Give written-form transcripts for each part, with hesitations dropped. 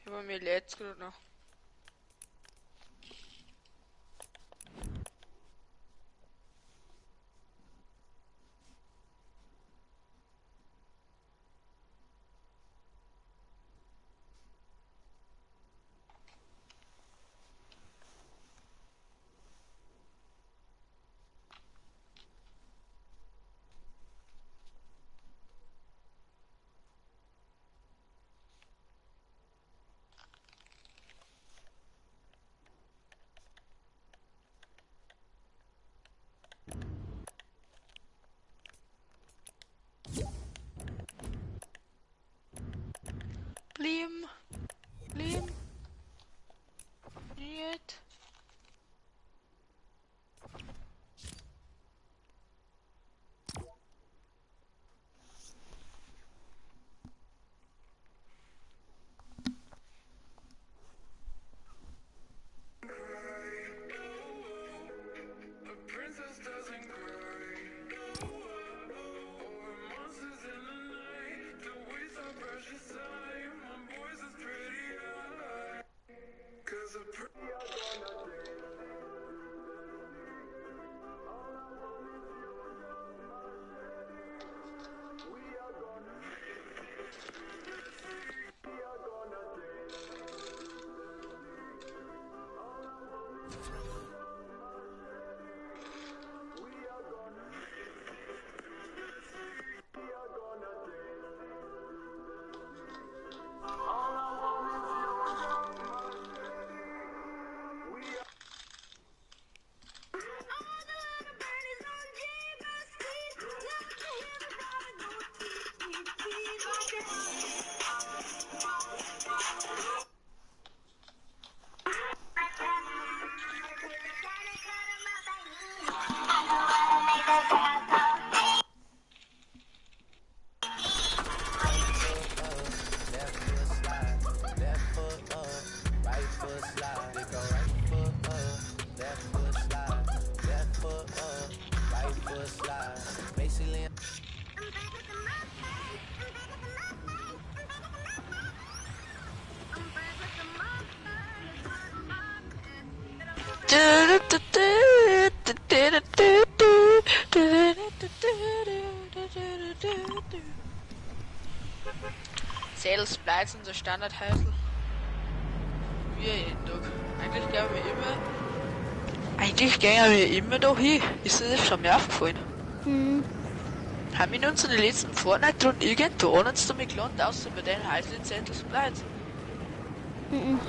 Aber mir lädt's gerade noch. Blim. Blim. Niet. Sales bleibt unser Standardhäusl. Wir jeden Tag. Eigentlich gehen wir immer. Eigentlich gehen wir immer da hin. Ist dir das schon mehr aufgefallen? Hm. Haben wir in unseren letzten Fortnite-Runden irgendwo anders damit gelandet, außer bei den Häusl in Sales bleibt? Mhm.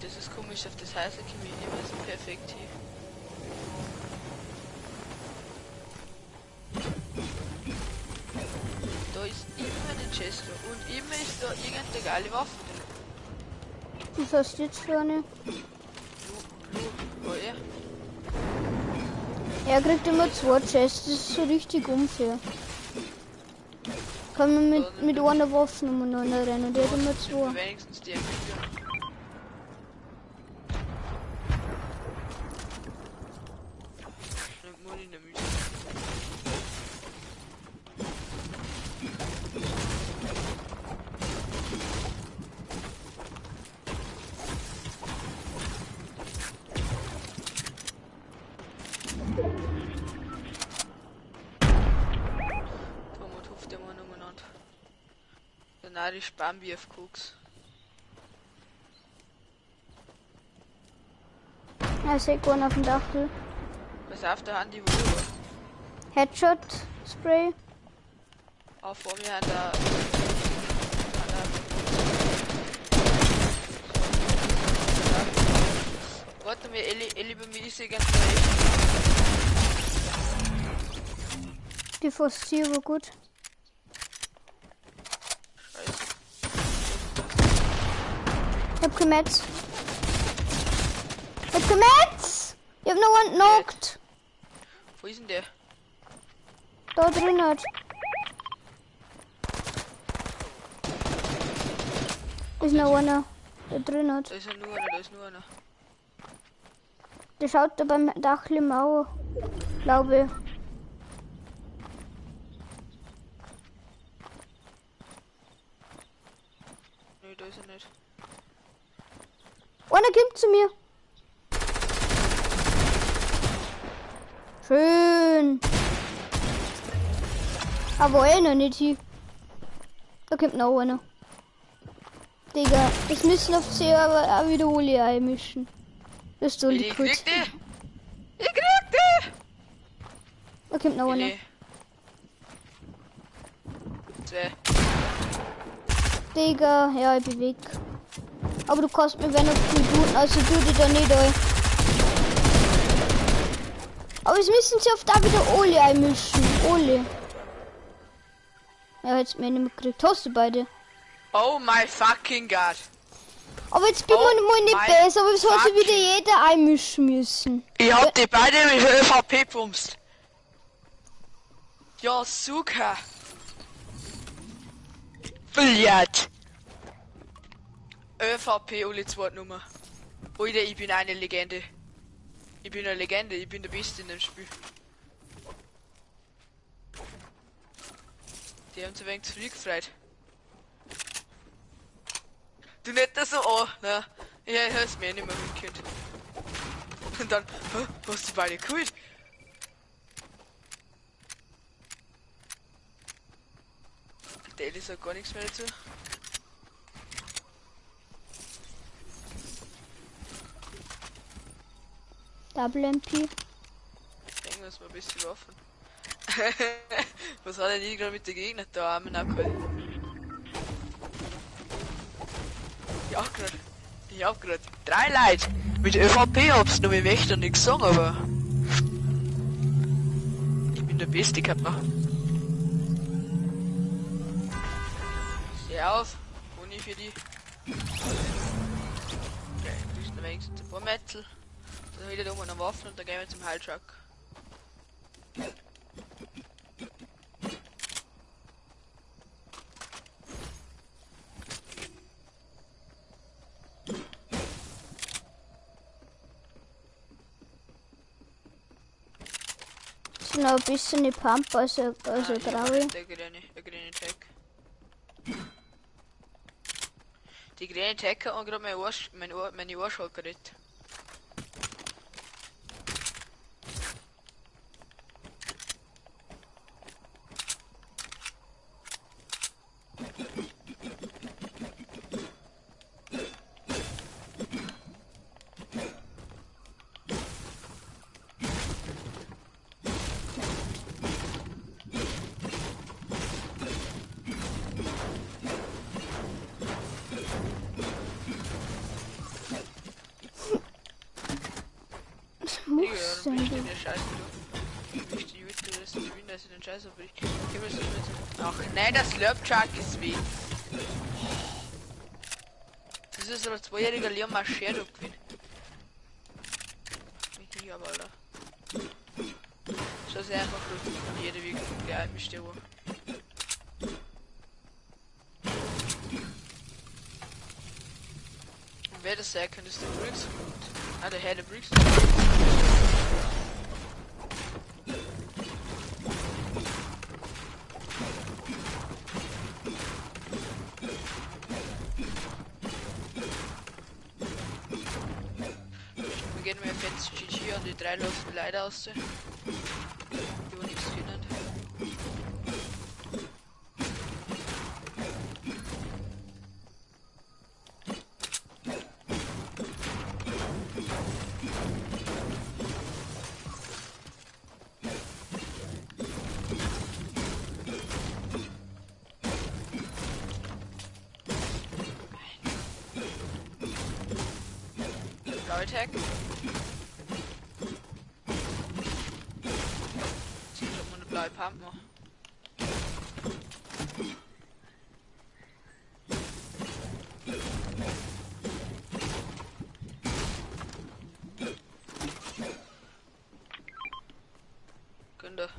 Das ist komisch, auf das Häusl komme ich immer so perfekt hin. Da ist immer die Chest und immer ist da irgendeine geile Waffe drin. Was hast du jetzt für eine? Oh ja. Er kriegt immer zwei Chests, das ist so richtig unfair. Kann man mit einer Waffe umeinander rennen, der hat immer zwei. Wenigstens die M4. Die sparen wir auf Koks. Ja, ich sehe einen auf dem Dach. Pass auf, da haben die Wohl. Headshot Spray. Auch vor mir hat er. Warte mir, Elli, bei mir ist sie ganz recht. Die Fossil war gut. Ich hab gemetzt. Ich hab gemetzt! Ich hab noch einen knocked. Wo ist denn der? Da drin hat. Ist noch einer. Da drin hat. Da ist ja nur einer, da ist nur einer. Der schaut da beim Dachl im Auge. Glaube ich. Nö, da ist er nicht. Einer kommt zu mir. Schön. Aber einer nicht hier. Da kommt noch einer. Digga, das müssen auf C aber auch wieder alle einmischen. Das ist so Ich gut. krieg die! Ich krieg die! Da kommt noch einer. Zwei. Digga, ja, ich bin weg. Aber du kannst mir wenn noch viel tun, also du dich da nicht ein. Aber es müssen sie auf da wieder alle einmischen. Alle. Ja, jetzt mir nicht mehr gekriegt. Hast du beide? Oh my fucking God. Aber jetzt bin ich mal nicht besser, aber es hat sich wieder jeder einmischen müssen. Ich hab die beide mit ÖVP pumst. Ja, super. Billard. ÖVP, alle zweite Nummer. Alter, ich bin eine Legende. Ich bin eine Legende, ich bin der Beste in dem Spiel. Die haben zu wenig zu früh gefreut. Du nicht das so an, ne? Ja, ich hab's mir nicht mehr mitgekriegt. Und dann, hä, hast du beide geholt? Der Eli sagt gar nichts mehr dazu. Double MP. Denken wir uns mal ein bisschen Waffen. Was hat denn die gerade mit den Gegnern da? Armen abgeholt? Ich hab grad drei Leute mit ÖVP hab's nur, ich möchte nichts sagen, aber ich bin der Beste gehabt noch. Steh auf, ohne für die. Okay, kriegst du wenigstens ein paar Metzel. Dann wieder da oben noch Waffen und dann gehen wir zum Heiltruck. Noch ein bisschen die Pump, also traurig. Der grüne Tag. Die grüne Tag hat gerade meine Arsch gerettet. Ach nein, das Slurp Truck ist weg. Das ist aber zweijähriger Leon Mascherdo gewesen. Ich aber, Alter. Schau sehr einfach lustig und jeder wirklich gleich mit der Uhr. Und wer das sein könnte, ist der Briggs. Ah, der Herr der Briggs. Die drei laufen leider aus, die wo nichts finden. Blaue Tag. Blaue Pump noch. Günther.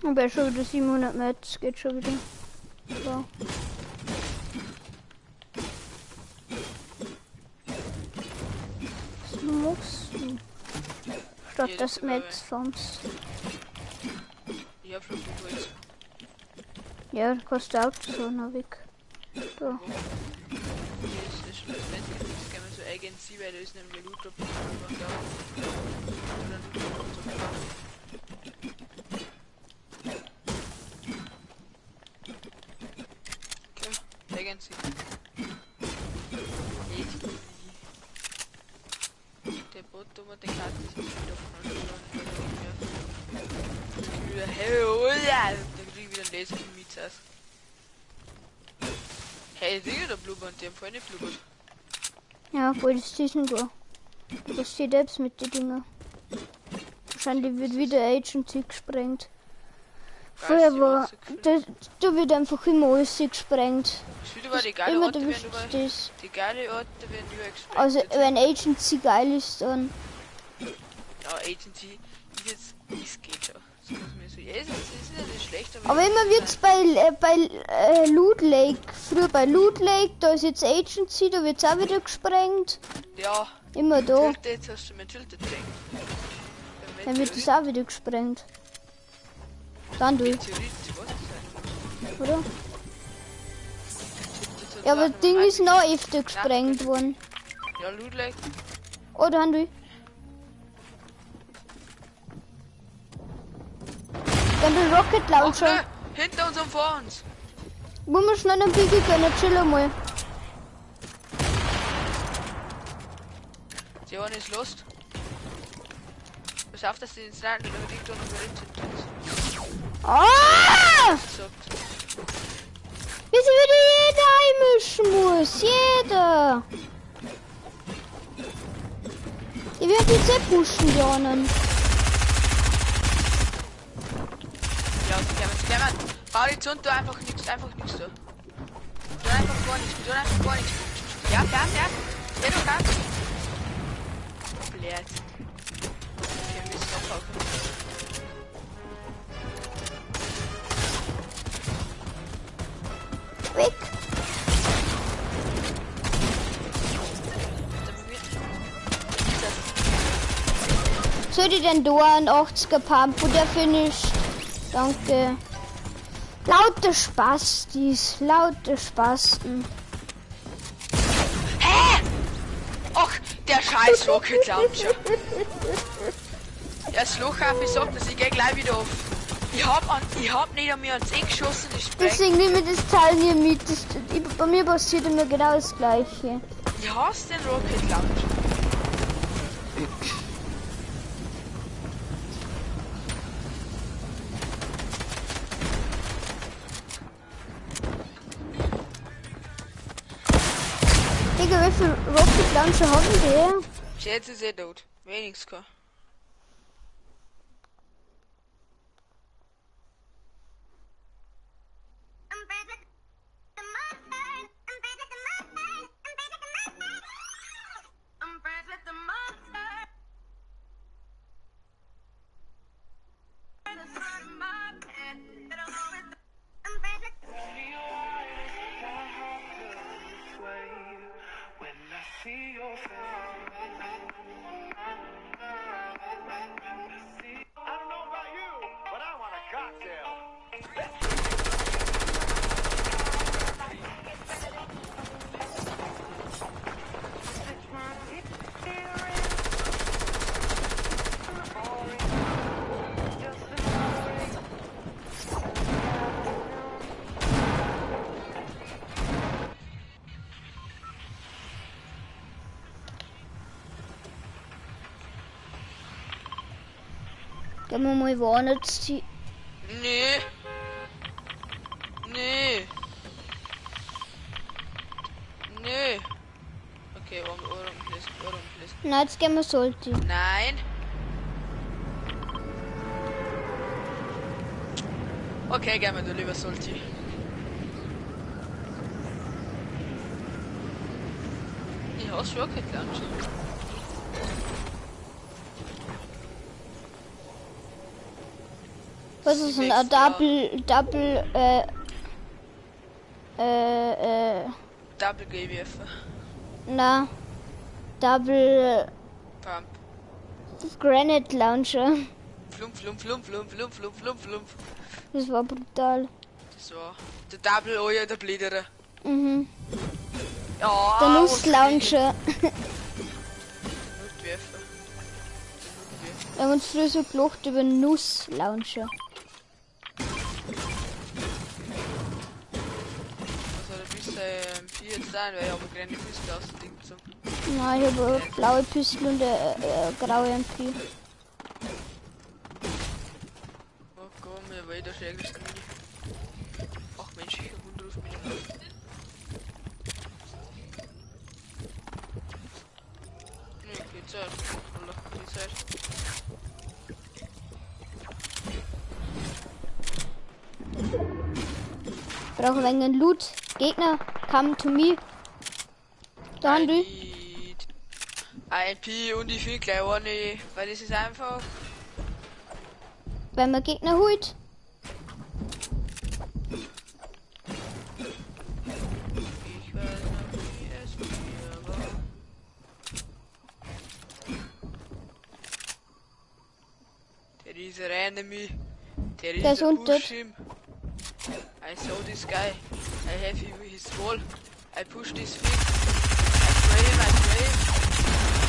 Aber schon wieder 700 Metz, geht schon wieder. So. Was machst du? Statt Ja, das das Metz farmst. Ich hab schon viel Holz. Ja, das kostet auch so noch weg. Da. Das ist schon das Netz. Das kann man so Agency, weil da ist nämlich Loot Drop. Und da. Und dann Loot Drop und so. Okay, Agency. Der Bot, der Karte ist wieder von der. Hey, oh ja, da krieg ich wieder ein Laser von Mieters. Hey, Digga, der Blueband, die haben vorhin nicht blubbert. Ja, voll das Season go. Das steht selbst mit den Dinger. Wahrscheinlich wird wieder Agency gesprengt. Vorher war, da wird einfach immer alles gesprengt. Das die geile Immer Orte du werden überall, das. die geile Orte werden überall gesprengt. Also wenn Agency geil ist, dann. Ja, Agency ist jetzt, es geht schon. Das muss man so, ja, es ist ja nicht schlecht, aber Aber immer wird's bei Loot Lake, früher bei Loot Lake, da ist jetzt Agency, da wird's auch wieder gesprengt. Ja. Immer da. Tilted, hast du mir Tilted gedenkt. Dann wird das auch wieder gesprengt. Dann durch, oder? Ja, aber das Ding ist noch öfter gesprengt worden. Ja, Loot Lake. Oh, da haben wir. Dann den Rocket Launcher. Ach, hinter uns und vor uns. Wollen wir schnell einen Biggie gönnen? Chill mal. Die eine ist lost. Pass auf, dass die den Sniper nicht unbedingt und überlebt sind. Ah! Wie sie wieder jeder einmischen muss. Jeder. Die wird jetzt eh pushen, die anderen. Ja, sie kommen, sie kommen. Bau die zu und tu einfach nichts da. Tu einfach gar nichts, tu einfach gar nichts. Ja, ja, ja. Geh doch ganz. Blöd. Okay, wir müssen abhauen. Weg. Soll ich denn da einen 80er Pump, wo der finisht? Danke. Laute Spastis, laute Spasten. Hä? Och, der scheiß Rocket Launcher. Der Loch auf, ich sag das, ich geh gleich wieder auf. Ich hab nicht an mir ans Eck geschossen, ich spreng. Deswegen nehme ich das Teil nie mit. Das, bei mir passiert immer genau das Gleiche. Ich hasse den Rocket Launcher. Digga, wie viel Rocket Launcher haben die? Jetzt ist er tot. Wenigstens kein. Gehen wir mal woanders hin. Nee. Nee. Nee. Okay, warum? Nein, jetzt gehen wir Salty. Nein. Okay, gehen wir da lieber Salty. Ich hasse Rocket Launcher. Was ist denn ein Double, Double, Double GWF. Na, Double Pump. Granite Launcher. Flump, flump, flump, flump, flump, flump, flump, flump. Das war brutal. Das war der Double, oh ja, der Blödere. Mhm. Ja, Der Nuss-Launcher. Notwerfer. Wir haben uns früher so gelacht über Nuss-Launcher. Also da bist du MP jetzt sein, weil ich habe keine Pistole aus dem Ding gezogen. Nein, ich habe eine blaue Pistole und eine graue MP. Oh komm, mir war da schon eigentlich. Ach Mensch, ich hab Hund ruf mich. Nee, geht's halt. Geht's halt. Brauche ein wenig Loot. Gegner, come to me. Da haben die. Ein P und ich will gleich eine, weil das ist einfach. Wenn man Gegner holt. Ich weiß noch, wie es früher war. There is an enemy. There is a push him. I saw this guy. I have him his wall. I push this thing. I spray him, I spray him.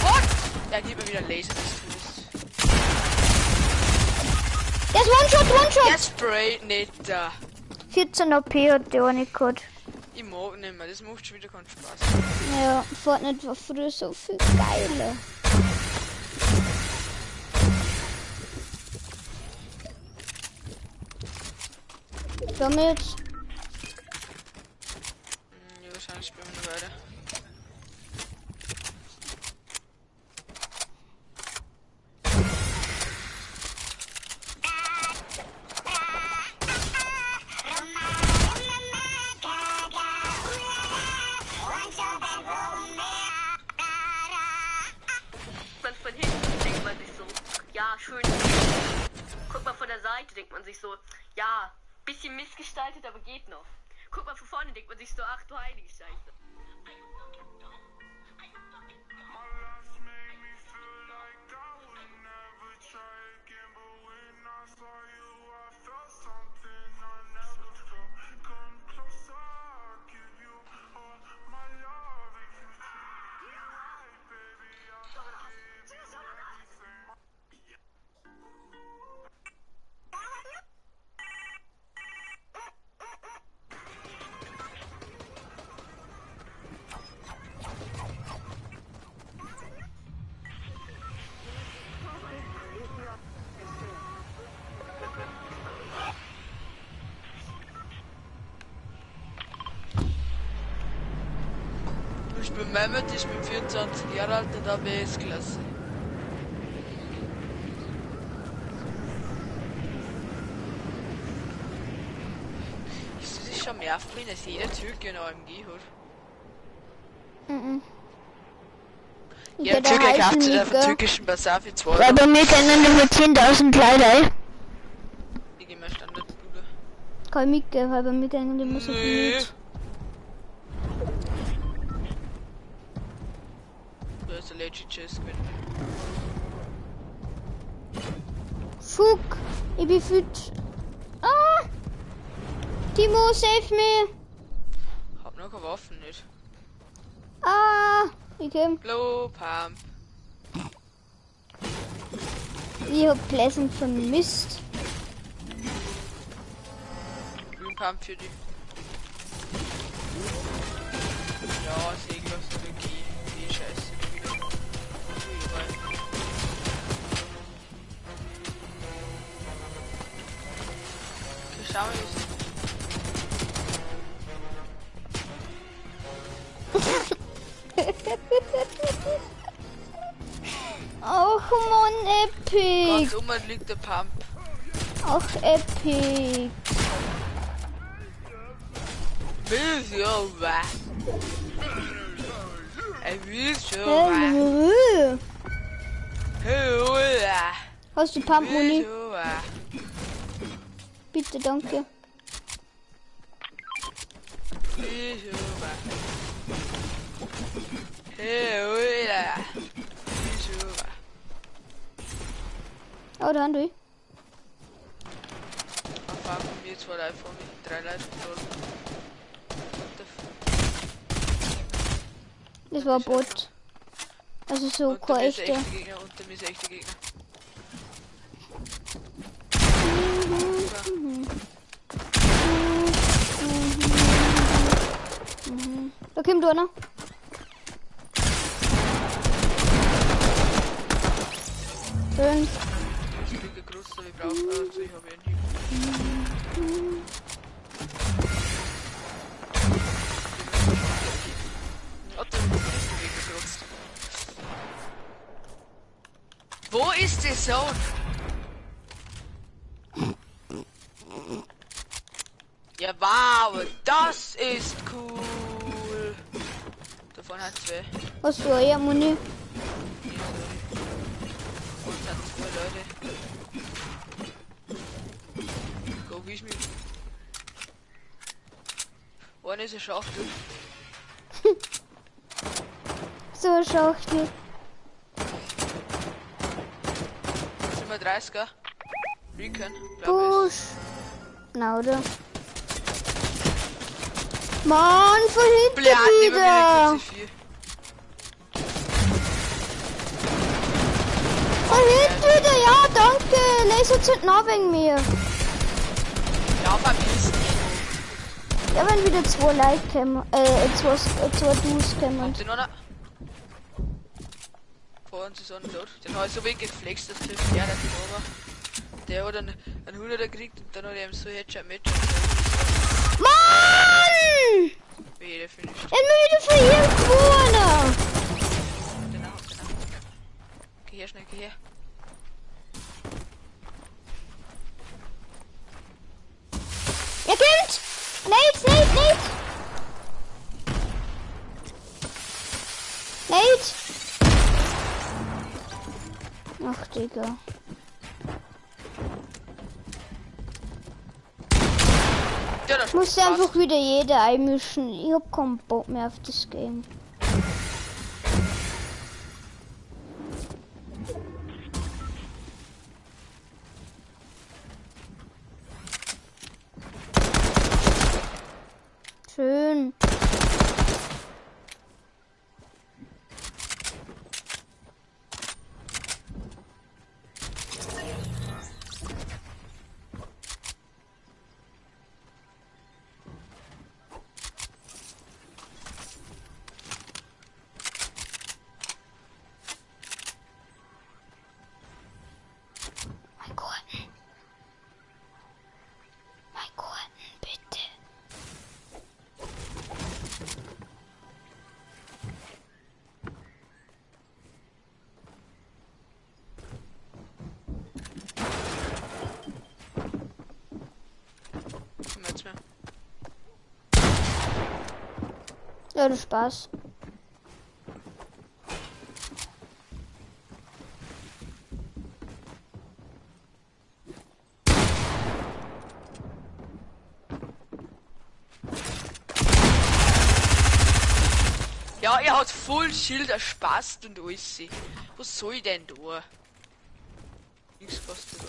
What? Der gibt mir wieder Laser des Todes. Der ist One-Shot, One-Shot! Der sprayt nicht da. 14 AP hat der eine gehabt. Ich mag nicht mehr, das macht schon wieder keinen Spaß. Ja, Fortnite war früher so viel geiler. Damit. Ja, wahrscheinlich spielen wir noch weiter. Von hinten denkt man sich so, ja, schön. Guck mal von der Seite, denkt man sich so, ja, bisschen missgestaltet, aber geht noch. Guck mal von vorne, denkt man sich so, ach du heilige Scheiße. Ich bin Mehmet, ich bin 24 Jahre alt und habe S-Klasse. Ist das schon mehr auf mich, dass jeder Türke eine AMG hat? Mhm. Ja, Türke kauft sich auf dem türkischen Basar für 2 Euro. Weil bei mir kennen nur 10.000 Leute. Ich geh mal Standard, Bruder. Kann ich mitgehen, weil bei mir kennen die muss ich nicht. Fuck, ich bin fit. Ah! Timo, save me! Hab noch keine Waffen nicht. Ah! Ich komm. Blue Pump. Ich hab Pleasant vermisst. Green Pump für die. Ja, Segler, G. Die Scheiße. Schau mal. Och man, epic. Ganz oben liegt der Pump. Ach, epic. Hast du Pump Muni? Bitte, danke. Oh, da haben du. Von mir zwei Leute, vor mir drei Leute. Das war Bot. Also so kein echter. Unter mir ist echte Gegner. Da kommt einer. Schön. Ich bin gegrüßt, wir brauchen also ich habe einen Hieb. Wo ist die Zone? Ja, wow, das ist cool. Davon hat zwei. Was du ja, Muni? Und hat zwei Leute. Go, wie ist mir? Einer ist eine Schachtel. So eine Schachtel. 37er. Recon, Push. Na, oder? Mann, von hinten wieder. Von hinten wieder, ja, danke. Laser zünden auch wegen mir. Ja, verpiss dich. Ja, wenn wieder zwei Leute kommen, zwei Duos kommen. Vor uns ist einer tot. Den habe ich so wenig geflext, das trifft ja nicht aber. Der hat einen 100er gekriegt und dann hat er ihm so Headshot mit. Mann! Wie der finisht. Immer wieder von irgendwo einer. Genau, genau. Geh her, schnell, geh her. Er kommt! Nate, Nate, Nate! Nate! Ach, Digga. Ja, das Muss passt. einfach wieder jeder einmischen. Ich hab keinen Bock mehr auf das Game. Schön. Mein Gott. Mein Gott, bitte. Komm jetzt mehr. Ja, das Spaß. Ja, ihr habt voll Schild, Spaß und alles. Was soll ich denn da? Nichts kostet da.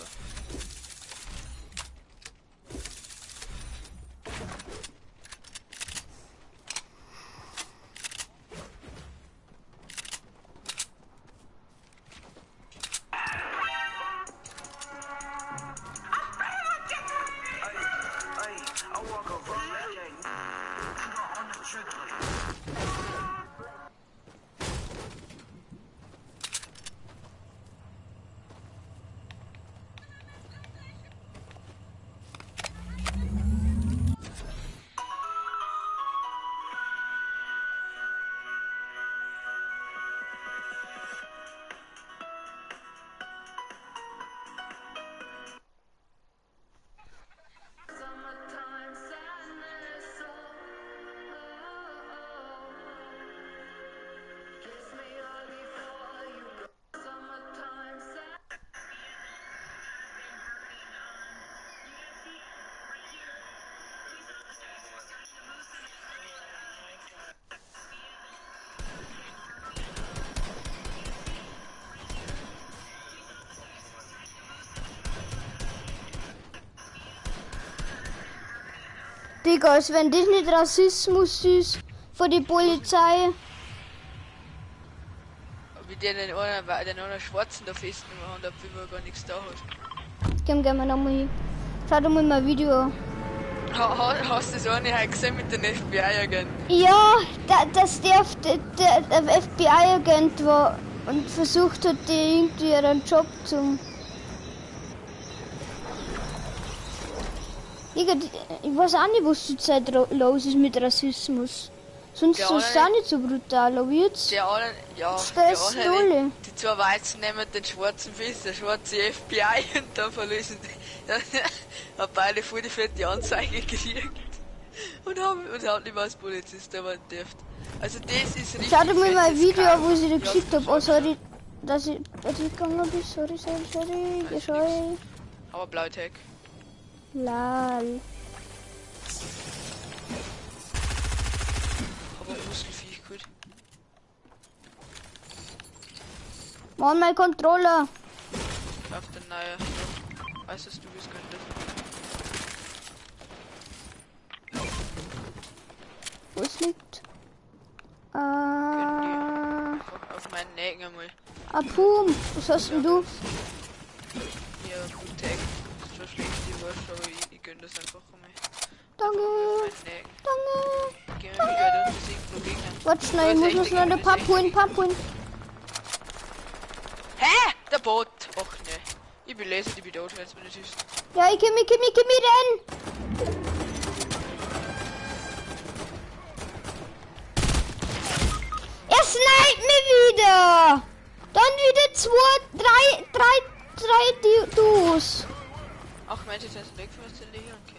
Digga, als wenn das nicht Rassismus ist von der Polizei. Wie der den einen, den einen Schwarzen da festgenommen haben, obwohl er gar nichts da hat. Gehen wir nochmal hin. Schau doch mal mein Video an. Hast du das eine heute gesehen mit den FBI-Agenten? Ja, da, dass der, der FBI-Agent war und versucht hat, die irgendwie ihren Job zu. Digga, ich weiß auch nicht, was zurzeit los ist mit Rassismus. Sonst ist es auch nicht so brutal, aber jetzt. Der eine, ja, der eine, die zwei Weizen nehmen den schwarzen fest, der schwarze FBI, und dann verlösen die. Haben beide voll die fette Anzeige gekriegt. Und haben nicht mehr als Polizist arbeiten dürft. Also das ist richtig. Schau dir mal mein Video an, wo ich dir geschickt habe. Oh, sorry, dass ich bei dir gegangen bin. Sorry, sorry, sorry. Gescheu. Aber blau Tag. Lal. Aber Muskelviech gut. Mann, mein Controller. Auf den neuen. Weißt du, was du bist könntest. Wo es liegt? Auf meinen Nägen einmal. Ah, Pum. Was hast denn du? Ja, gut Tag. Das ist zwar schlecht, die Wurst, aber ich gönn das einfach einmal. Danke. Danke. Danke. Warte schnell, ich muss noch eine Pump holen, Pump holen. Hä? Der Bot. Och ne. Ich bin laser, ich bin tot, wenn es mir nicht ist. Ja, ich komm, ich komm, ich komm rein. Er sniped mich wieder. Dann wieder 2, 3, 3, 3 Duos. Ach Mensch, jetzt ist weg von was denn hier Kind.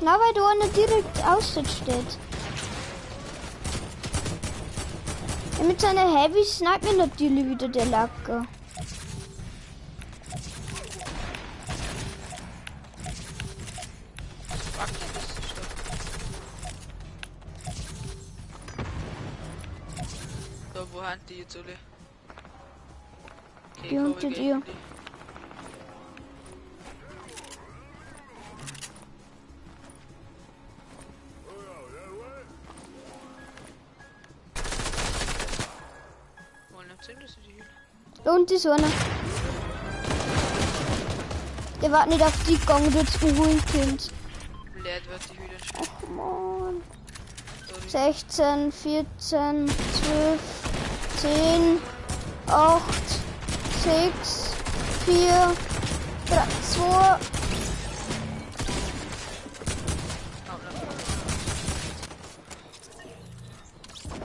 Na, weil du einer direkt außen steht. Ja, mit seiner Heavy sniped mir natürlich wieder der Lacker. So, wo haben die jetzt alle? Okay, Die unter dir. Da unten ist einer. Der war nicht auf die gegangen, du hättest ihn holen können. Ach man. 16, 14, 12, 10, 8, 6, 4, 3, 2.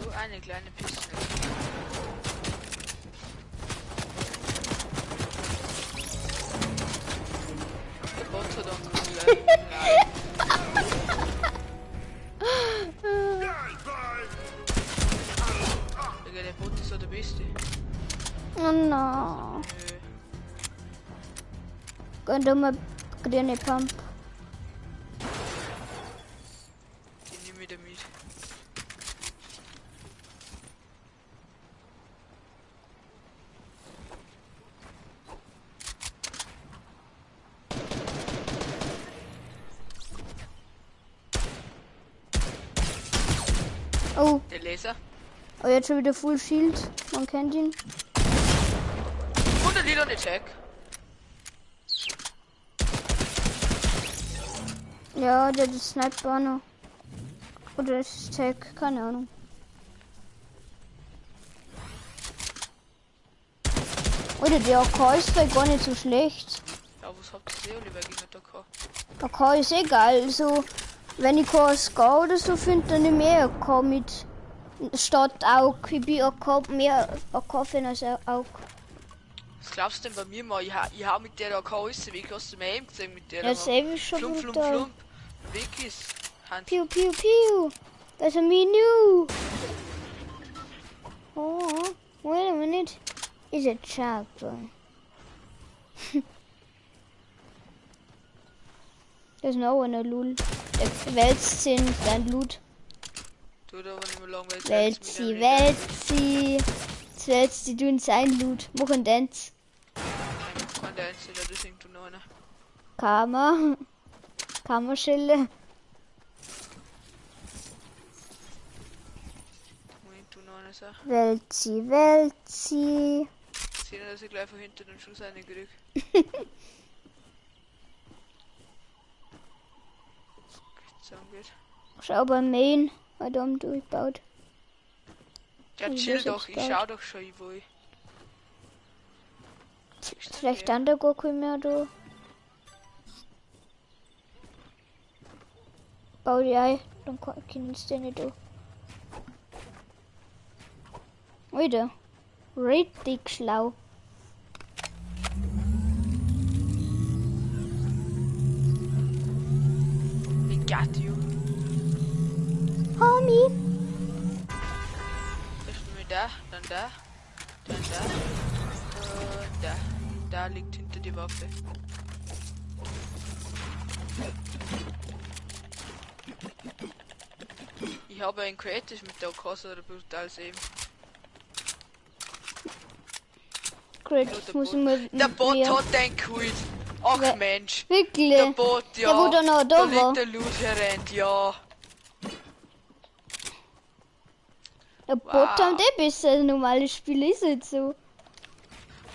Nur eine kleine Piste. Der Bot hat uns Digga, der Bot ist so der Beste. Oh no. Gönn du mal grüne Pump. Die nehme ich da mit. Oh. Der Laser. Oh, jetzt schon wieder Full Shield. Man kennt ihn. Und der lila Attack. Ja, der ist Sniper noch. Oder ist Tag, keine Ahnung. Oder der AK ist da gar nicht so schlecht. Ja, was habt ihr lieber gegen der AK? AK ist egal. Also, wenn ich kein Ska oder so finde, dann nehme ich AK mit. Statt AUG. Ich bin AK mehr AK-Fan als AUG. Was glaubst du denn bei mir mal? Ich hau mit der AK alles weg. Hast du mir eben gesehen mit der? Ja, das ist schon flump, flump, flump. Weg ist. Hans. Piu, piu, piu. Das ist ein Menü. Oh, wait a minute. Is a chopper. Das ist noch einer Lul. Der wälzt sich in sein Blut. Wälzt sie, wälzt sie. Jetzt wälzt sie du in sein Blut. Mach einen Dance. Karma. Karma-Schelle. es sein. Welzi, Welzi. Sehen, dass ich gleich von hinten den Schuss reinkrieg. Geht. Schau beim Main, weil da haben durchgebaut. Ja, Also chill das doch, jetzt ich baut. schau doch schon, wo ich. Vielleicht dann da gar kein mehr da. Bau die ein, dann können sie die nicht da. Alter. Richtig schlau. I got you. Homie. Erst mal da, dann da, dann da, und da. Da liegt hinter die Waffe. Ich habe ein Creative mit der Kosse oder brutal sehen. Creative Der muss ich Bot- mal. Der Bot mehr- hat den geholt. Ach Wer- Mensch. Wirklich? Der Bot, ja. Der, wo da noch da da war. liegt der Loot herennt, ja. Der Bot Wow. hat eh besser als normales Spiel, ist jetzt so.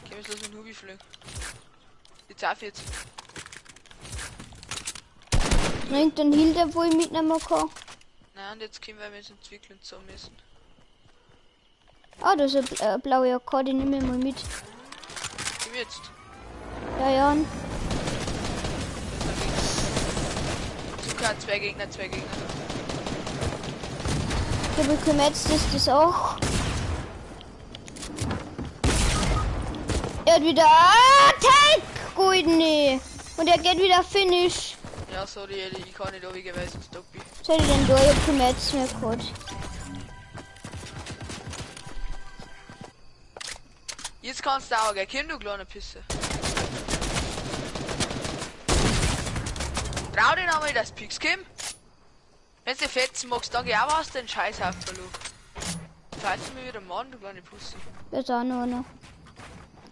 Okay, wir los mit Hubi fliegen. Jetzt auf jetzt. Irgendein Heal, wo ich mitnehmen kann. Nein, und jetzt können wir uns entwickeln zu müssen. Ah, da ist eine blaue AK, die nehme ich mal mit. Komm jetzt. Ja, ja. Zucker, zwei Gegner, zwei Gegner. Ich bekomme jetzt das, das auch. Er hat wieder. Ah, Tank! Goldene! Und er geht wieder Finish. Ja, sorry, Eli, ich kann nicht runtergehen, weil sonst top ich. Was soll ich denn da? Ich hab kein Metz mehr gehabt. Jetzt kannst du auch, gell? Komm, du kleine Pisse. Trau dich nochmal, dass Pix komm. Wenn du fetzen magst, dann geh auch aus den Scheißhaufen, du. Falls du mir wieder Mann, du kleine Pussy. Da ist auch noch einer.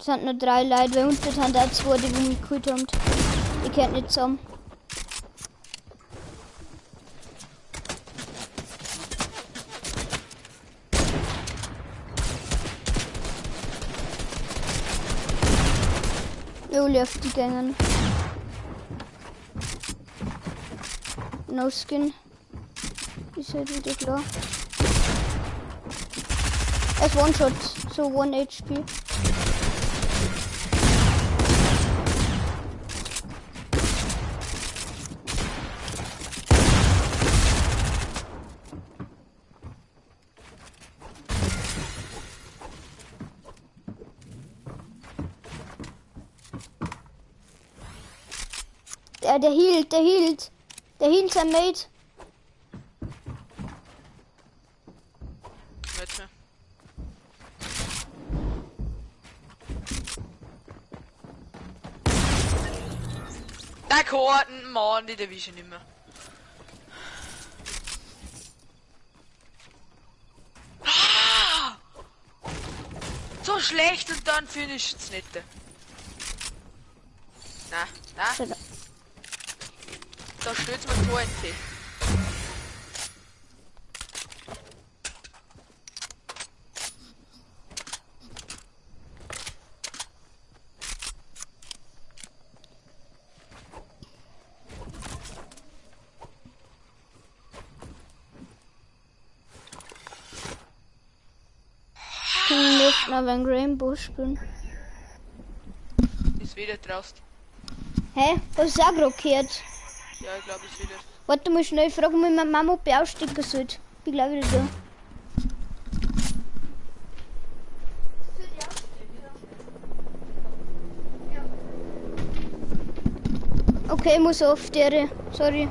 Es sind nur drei Leute, weil unten sind auch zwei, die mich geholt haben. Die können nicht zusammen. Jo, auf die Gängen. No Skin. Ist halt wieder klar. Er ist One-Shot, so 1 HP. Der healt, der healt. Der healt sein Mate. Nicht mehr. Der Karten, Mann, die erwische ich nicht mehr. Ah! So schlecht und dann finish es nicht. Na, na. Da stößt mir so ein Tee. Ich möchte noch ein Rainbow spielen. Ist wieder draußen. Hä? Was ist auch gerade gehört? Ja, ich glaube, ist wieder. Warte mal schnell, ich frage mal meine Mama, ob ich ausstecken sollte. Bin gleich wieder da. Okay, ich muss auf der. Sorry.